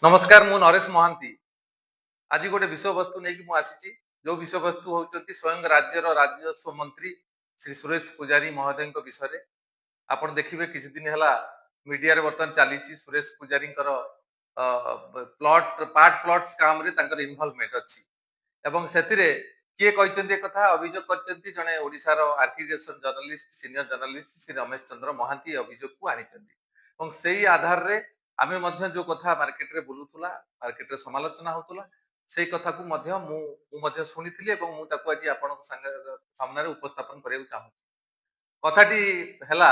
ନମସ୍କାର, ମୁଁ ନରେଶ ମହାନ୍ତି। ଆଜି ଗୋଟେ ବିଷୟବସ୍ତୁ ନେଇକି ମୁଁ ଆସିଛି, ଯୋଉ ବିଷୟବସ୍ତୁ ହଉଛନ୍ତି ସ୍ୱୟଂ ରାଜ୍ୟର ରାଜସ୍ୱ ମନ୍ତ୍ରୀ ଶ୍ରୀ ସୁରେଶ ପୂଜାରୀ ମହୋଦୟଙ୍କ ବିଷୟରେ। ଆପଣ ଦେଖିବେ, କିଛି ଦିନ ହେଲା ମିଡିଆରେ ବର୍ତ୍ତମାନ ଚାଲିଛି ସୁରେଶ ପୂଜାରୀଙ୍କର ପ୍ଲଟ, ପାର୍ଟ ପ୍ଲଟ ସ୍କାମରେ ତାଙ୍କର ଇନଭଲଭମେଣ୍ଟ ଅଛି। ଏବଂ ସେଥିରେ କିଏ କହିଛନ୍ତି, କଥା ଅଭିଯୋଗ କରିଛନ୍ତି ଜଣେ ଓଡ଼ିଶାର ଆର୍କିଗ୍ରେସନ journalist, senior journalist Shri Ramesh Chandra Mohanty ଅଭିଯୋଗକୁ ଆଣିଛନ୍ତି। ଏବଂ ସେଇ ଆଧାରରେ ଆମେ ମଧ୍ୟ ଯୋଉ କଥା ମାର୍କେଟରେ ବୁଲୁଥିଲା, ମାର୍କେଟରେ ସମାଲୋଚନା ହଉଥିଲା, ସେଇ କଥାକୁ ମଧ୍ୟ ମୁଁ ମଧ୍ୟ ଶୁଣିଥିଲି ଏବଂ ମୁଁ ତାକୁ ଆଜି ଆପଣଙ୍କ ସାଙ୍ଗେ ସାମ୍ନାରେ ଉପସ୍ଥାପନ କରିବାକୁ ଚାହୁଁଛି। କଥାଟି ହେଲା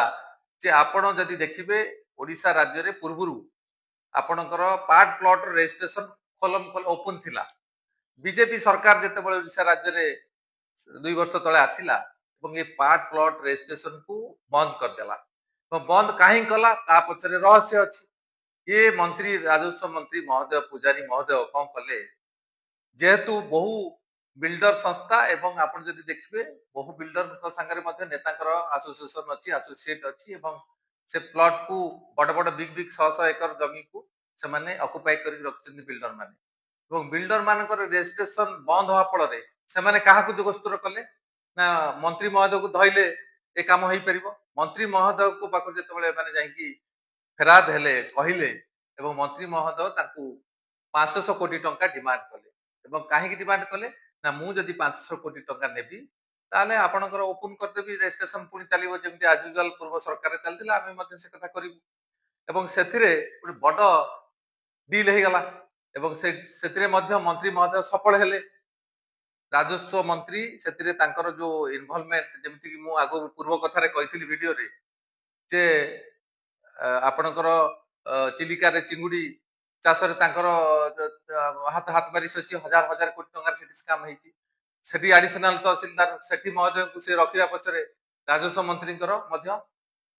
ଯେ ଆପଣ ଯଦି ଦେଖିବେ, ଓଡ଼ିଶା ରାଜ୍ୟରେ ପୂର୍ବରୁ ଆପଣଙ୍କର ପାର୍ଟ ପ୍ଲଟ ରେଜିଷ୍ଟ୍ରେସନ ଖୋଲମ ଖୋଲ ଓପନ ଥିଲା। ବିଜେପି ସରକାର ଯେତେବେଳେ ଓଡ଼ିଶା ରାଜ୍ୟରେ 2 ବର୍ଷ ତଳେ ଆସିଲା ଏବଂ ଏ ପାର୍ଟ ପ୍ଲଟ ରେଜିଷ୍ଟ୍ରେସନକୁ ବନ୍ଦ କରିଦେଲା। ଏବଂ ବନ୍ଦ କାହିଁକି କଲା, ତା ପଛରେ ରହସ୍ୟ ଅଛି। ଇଏ ମନ୍ତ୍ରୀ, ରାଜସ୍ୱ ମନ୍ତ୍ରୀ ମହୋଦୟ, ପୂଜାରୀ ମହୋଦୟ କଣ କଲେ? ଯେହେତୁ ବହୁ ବିଲ୍ଡର ସଂସ୍ଥା ଏବଂ ଆପଣ ଯଦି ଦେଖିବେ, ବହୁ ବିଲ୍ଡରଙ୍କ ସାଙ୍ଗରେ ମଧ୍ୟ ନେତାଙ୍କର ଆସୋସିଏସନ ଅଛି, ଆସୋସିଏଟ ଅଛି ଏବଂ ସେ ପ୍ଲଟକୁ ବଡ ବଡ, ବିଗ ବିଗ, ଶହ ଶହ ଏକର ଜମିକୁ ସେମାନେ ଅକୁପାଇ କରିକି ରଖିଛନ୍ତି ବିଲ୍ଡର ମାନେ। ଏବଂ ବିଲ୍ଡର ମାନଙ୍କର ରେଜିଷ୍ଟ୍ରେସନ ବନ୍ଦ ହବା ଫଳରେ ସେମାନେ କାହାକୁ ଯୋଗସୂତ୍ର କଲେ ନା ମନ୍ତ୍ରୀ ମହୋଦୟକୁ ଧଇଲେ ଏ କାମ ହେଇପାରିବ। ମନ୍ତ୍ରୀ ମହୋଦୟଙ୍କ ପାଖରୁ ଯେତେବେଳେ ଏମାନେ ଯାଇକି ଫେରାଦ ହେଲେ, କହିଲେ ଏବଂ ମନ୍ତ୍ରୀ ମହୋଦୟ ତାଙ୍କୁ 500 କୋଟି ଟଙ୍କା ଡିମାଣ୍ଡ କଲେ। ଏବଂ କାହିଁକି ଡିମାଣ୍ଡ କଲେ ନା ମୁଁ ଯଦି 500 କୋଟି ଟଙ୍କା ନେବି, ତାହେଲେ ଆପଣଙ୍କର ଓପନ କରିଦେବି, ରେଜିଷ୍ଟ୍ରେସନ ପୁଣି ଚାଲିବ, ଯେମିତି ଆଜ ୟୁଜୁଆଲ ପୂର୍ବ ସରକାରରେ ଚାଲିଥିଲା, ଆମେ ମଧ୍ୟ ସେ କଥା କରିବୁ। ଏବଂ ସେଥିରେ ଗୋଟେ ବଡ ଡିଲ୍ ହେଇଗଲା ଏବଂ ସେ ସେଥିରେ ମଧ୍ୟ ମନ୍ତ୍ରୀ ମହୋଦୟ ସଫଳ ହେଲେ। ରାଜସ୍ୱ ମନ୍ତ୍ରୀ ସେଥିରେ ତାଙ୍କର ଯୋଉ ଇନଭଲଭମେଣ୍ଟ, ଯେମିତିକି ମୁଁ ଆଗକୁ ପୂର୍ବ କଥାରେ କହିଥିଲି ଭିଡିଓରେ ଯେ ଆପଣଙ୍କର ଚିଲିକାରେ ଚିଙ୍ଗୁଡି ଚାଷରେ ତାଙ୍କର ହାତ ହାତ ମାରି ଅଛି। ହଜାର ହଜାର କୋଟି ଟଙ୍କାର ସେଠି ସ୍କାମ ହେଇଛି। ସେଠି ଆଡିସନାଲ ତହସିଲଦାର ସେଠି ମହୋଦୟଙ୍କୁ ସେ ରଖିବା ପଛରେ ରାଜସ୍ୱ ମନ୍ତ୍ରୀଙ୍କର ମଧ୍ୟ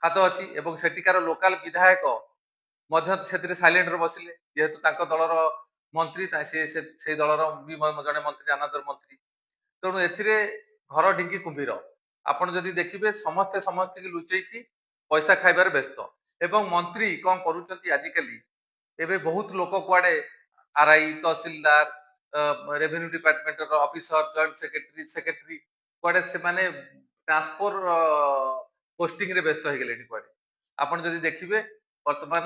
ହାତ ଅଛି। ଏବଂ ସେଠିକାର ଲୋକାଲ ବିଧାୟକ ମଧ୍ୟ ସେଥିରେ ସାଇଲେଣ୍ଟରେ ବସିଲେ, ଯେହେତୁ ତାଙ୍କ ଦଳର ମନ୍ତ୍ରୀ, ସେ ସେଇ ଦଳର ବି ଜଣେ ମନ୍ତ୍ରୀ, ଆନନ୍ଦର ମନ୍ତ୍ରୀ। ତେଣୁ ଏଥିରେ ଘର ଢିଙ୍କି କୁମ୍ଭୀର। ଆପଣ ଯଦି ଦେଖିବେ, ସମସ୍ତେ ସମସ୍ତଙ୍କୁ ଲୁଚେଇକି ପଇସା ଖାଇବାରେ ବ୍ୟସ୍ତ। ଏବଂ ମନ୍ତ୍ରୀ କଣ କରୁଛନ୍ତି ଆଜିକାଲି, ଏବେ ବହୁତ ଲୋକ କୁଆଡେ ଆରଆଇ, ତହସିଲଦାର, ରେଭିନ୍ୟୁ ଡିପାର୍ଟମେଣ୍ଟର ଅଫିସର, ଜଏଣ୍ଟ ସେକ୍ରେଟାରୀ, ସେକ୍ରେଟାରୀ କୁଆଡେ ସେମାନେ ଟ୍ରାନ୍ସଫର ପୋଷ୍ଟିଂରେ ବ୍ୟସ୍ତ ହେଇଗଲେଣି କୁଆଡେ। ଆପଣ ଯଦି ଦେଖିବେ, ବର୍ତ୍ତମାନ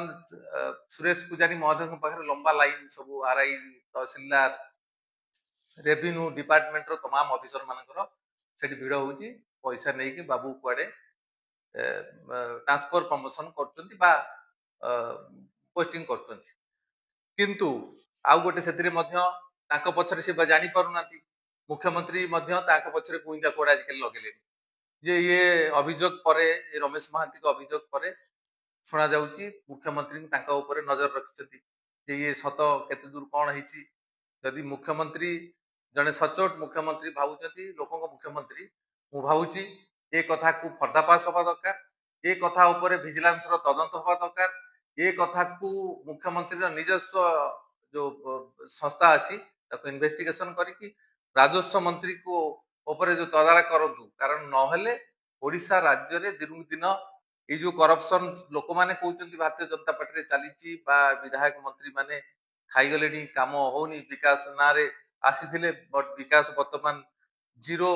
ସୁରେଶ ପୂଜାରୀ ମହୋଦୟଙ୍କ ପାଖରେ ଲମ୍ବା ଲାଇନ ସବୁ ଆରଆଇ, ତହସିଲଦାର, ରେଭିନ୍ୟୁ ଡିପାର୍ଟମେଣ୍ଟର ତମାମ ଅଫିସର ମାନଙ୍କର ସେଠି ଭିଡ ହଉଛି। ପଇସା ନେଇକି ବାବୁ କୁଆଡେ ଟ୍ରାନ୍ସଫର, ପ୍ରମୋସନ କରୁଛନ୍ତି ବା ପୋଷ୍ଟିଂ କରୁଛନ୍ତି। କିନ୍ତୁ ଆଉ ଗୋଟେ ସେଥିରେ ମଧ୍ୟ ତାଙ୍କ ପଛରେ ସେ ଜାଣିପାରୁନାହାନ୍ତି, ମୁଖ୍ୟମନ୍ତ୍ରୀ ମଧ୍ୟ ତାଙ୍କ ପଛରେ ଗୁଇନ୍ଦା କୁଆଡେ ଆଜିକାଲି ଲଗେଇଲେଣି ଯେ ଇଏ ଅଭିଯୋଗ ପରେ, ଏ ରମେଶ ମହାନ୍ତିଙ୍କ ଅଭିଯୋଗ ପରେ ଶୁଣାଯାଉଛି ମୁଖ୍ୟମନ୍ତ୍ରୀ ତାଙ୍କ ଉପରେ ନଜର ରଖିଛନ୍ତି ଯେ ଇଏ ସତ କେତେ ଦୂର କଣ ହେଇଛି। ଯଦି ମୁଖ୍ୟମନ୍ତ୍ରୀ ଜଣେ ସଚୋଟ ମୁଖ୍ୟମନ୍ତ୍ରୀ ଭାବୁଛନ୍ତି, ଲୋକଙ୍କ ମୁଖ୍ୟମନ୍ତ୍ରୀ, ମୁଁ ଭାବୁଛି ଏ କଥାକୁ ପର୍ଦ୍ଦାଫାଶ ହବା ଦରକାର। ଏ କଥା ଉପରେ ଭିଜିଲାନ୍ସର ତଦନ୍ତ ହବା ଦରକାର। ଏ କଥାକୁ ମୁଖ୍ୟମନ୍ତ୍ରୀର ନିଜସ୍ୱ ଯୋଉ ସଂସ୍ଥା ଅଛି, ତାକୁ ଇନଭେଷ୍ଟିଗେସନ କରିକି ରାଜସ୍ୱ ମନ୍ତ୍ରୀକୁ ଉପରେ ଯୋଉ ତଦାରଖ କରନ୍ତୁ। କାରଣ ନହେଲେ ଓଡ଼ିଶା ରାଜ୍ୟରେ ଦିନକୁ ଦିନ ଏଇ ଯୋଉ କରପସନ ଲୋକମାନେ କହୁଛନ୍ତି ଭାରତୀୟ ଜନତା ପାର୍ଟିରେ ଚାଲିଛି ବା ବିଧାୟକ ମନ୍ତ୍ରୀ ମାନେ ଖାଇଗଲେଣି, କାମ ହଉନି, ବିକାଶ ନାଁରେ ଆସିଥିଲେ, ବଟ ବିକାଶ ବର୍ତ୍ତମାନ ଜିରୋ।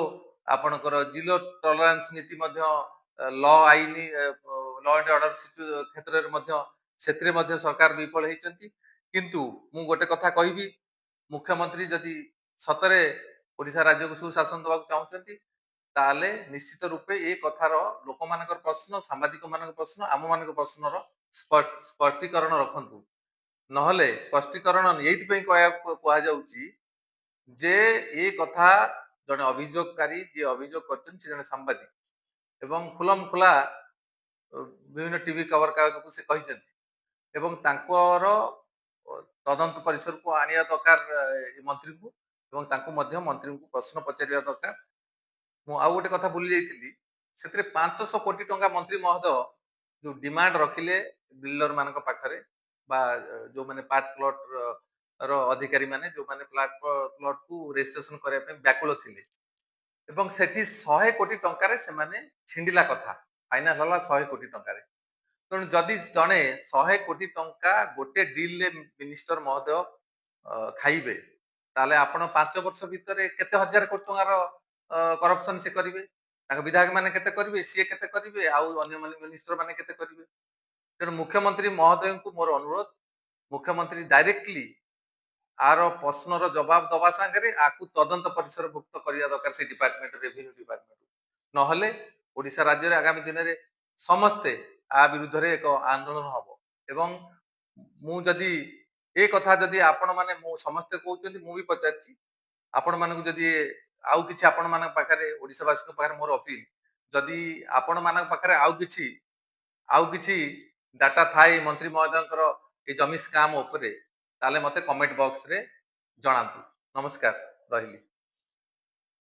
ଆପଣଙ୍କର ଜିରୋ ଟଲରାନ୍ସ ନୀତି ମଧ୍ୟ ଲ ଆଇନ, ଲ ଆଣ୍ଡ ଅର୍ଡର କ୍ଷେତ୍ରରେ ମଧ୍ୟ ସେଥିରେ ମଧ୍ୟ ସରକାର ବିଫଳ ହେଇଛନ୍ତି। କିନ୍ତୁ ମୁଁ ଗୋଟେ କଥା କହିବି, ମୁଖ୍ୟମନ୍ତ୍ରୀ ଯଦି ସତରେ ଓଡ଼ିଶା ରାଜ୍ୟକୁ ସୁଶାସନ ଦେବାକୁ ଚାହୁଁଛନ୍ତି, ତାହେଲେ ନିଶ୍ଚିତ ରୂପେ ଏ କଥାର ଲୋକମାନଙ୍କର ପ୍ରଶ୍ନ, ସାମ୍ବାଦିକ ମାନଙ୍କ ପ୍ରଶ୍ନ, ଆମ ମାନଙ୍କ ପ୍ରଶ୍ନର ସ୍ପଷ୍ଟୀକରଣ ରଖନ୍ତୁ। ନହେଲେ ସ୍ପଷ୍ଟୀକରଣ ଏଇଥିପାଇଁ କହିବାକୁ କୁହାଯାଉଛି ଯେ ଏ କଥା ଜଣେ ଅଭିଯୋଗକାରୀ ଯିଏ ଅଭିଯୋଗ କରିଛନ୍ତି, ସେ ଜଣେ ସାମ୍ବାଦିକ ଏବଂ ଖୁଲମ ଖୋଲା ବିଭିନ୍ନ ଟିଭି ଖବର କାଗଜକୁ ସେ କହିଛନ୍ତି। ଏବଂ ତାଙ୍କର ତଦନ୍ତ ପରିସରକୁ ଆଣିବା ଦରକାର ଏ ମନ୍ତ୍ରୀଙ୍କୁ ଏବଂ ତାଙ୍କୁ ମଧ୍ୟ ମନ୍ତ୍ରୀଙ୍କୁ ପ୍ରଶ୍ନ ପଚାରିବା ଦରକାର। ମୁଁ ଆଉ ଗୋଟେ କଥା ଭୁଲି ଯାଇଥିଲି। ସେଥିରେ 500 କୋଟି ଟଙ୍କା ମନ୍ତ୍ରୀ ମହୋଦୟ ଯୋଉ ଡିମାଣ୍ଡ ରଖିଲେ ବିଲ୍ଡର ମାନଙ୍କ ପାଖରେ ବା ଯୋଉମାନେ ପାର୍ଟ ପ୍ଲଟ ର ଅଧିକାରୀ ମାନେ, ଯୋଉମାନେ ପ୍ଲାଟ ପ୍ଲଟକୁ ରେଜିଷ୍ଟ୍ରେସନ କରିବା ପାଇଁ ବ୍ୟାକୁଳ ଥିଲେ, ଏବଂ ସେଠି 100 କୋଟି ଟଙ୍କାରେ ସେମାନେ ଛିଣ୍ଡିଲା କଥା, ଫାଇନାଲ ହେଲା 100 କୋଟି ଟଙ୍କାରେ। ତେଣୁ ଯଦି ଜଣେ 100 କୋଟି ଟଙ୍କା ଗୋଟେ ଡିଲରେ ମିନିଷ୍ଟର ମହୋଦୟ ଖାଇବେ, ତାହେଲେ ଆପଣ 5 ବର୍ଷ ଭିତରେ କେତେ ହଜାର କୋଟି ଟଙ୍କାର କରପସନ ସେ କରିବେ, ତାଙ୍କ ବିଧାୟକ ମାନେ କେତେ କରିବେ, ସିଏ କେତେ କରିବେ, ଆଉ ଅନ୍ୟମାନେ ମିନିଷ୍ଟର ମାନେ କେତେ କରିବେ। ତେଣୁ ମୁଖ୍ୟମନ୍ତ୍ରୀ ମହୋଦୟଙ୍କୁ ମୋର ଅନୁରୋଧ, ମୁଖ୍ୟମନ୍ତ୍ରୀ ଡାଇରେକ୍ଟଲି ଆର ପ୍ରଶ୍ନର ଜବାବ ଦବା ସାଙ୍ଗରେ ଆକୁ ତଦନ୍ତ ପରିସରଭୁକ୍ତ କରିବା ଦରକାର ସେ ଡିପାର୍ଟମେଣ୍ଟ, ରେଭିନ୍ୟୁ ଡିପାର୍ଟମେଣ୍ଟ। ନହେଲେ ଓଡ଼ିଶା ରାଜ୍ୟରେ ଆଗାମୀ ଦିନରେ ସମସ୍ତେ ଆ ବିରୁଦ୍ଧରେ ଏକ ଆନ୍ଦୋଳନ ହବ। ଏବଂ ମୁଁ ଯଦି ଏ କଥା ଯଦି ଆପଣ ମାନେ ମୁଁ ସମସ୍ତେ କହୁଛନ୍ତି, ମୁଁ ବି ପଚାରିଛି ଆପଣମାନଙ୍କୁ, ଯଦି ଆଉ କିଛି ଆପଣମାନଙ୍କ ପାଖରେ, ଓଡ଼ିଶାବାସୀଙ୍କ ପାଖରେ ମୋର ଅପିଲ, ଯଦି ଆପଣମାନଙ୍କ ପାଖରେ ଆଉ କିଛି ଡାଟା ଥାଏ ମନ୍ତ୍ରୀ ମହୋଦୟଙ୍କର ଏ ଜମି ସ୍କାମ ଉପରେ, ତାହେଲେ ମତେ କମେଣ୍ଟ ବକ୍ସରେ ଜଣାନ୍ତୁ। ନମସ୍କାର, ରହିଲି।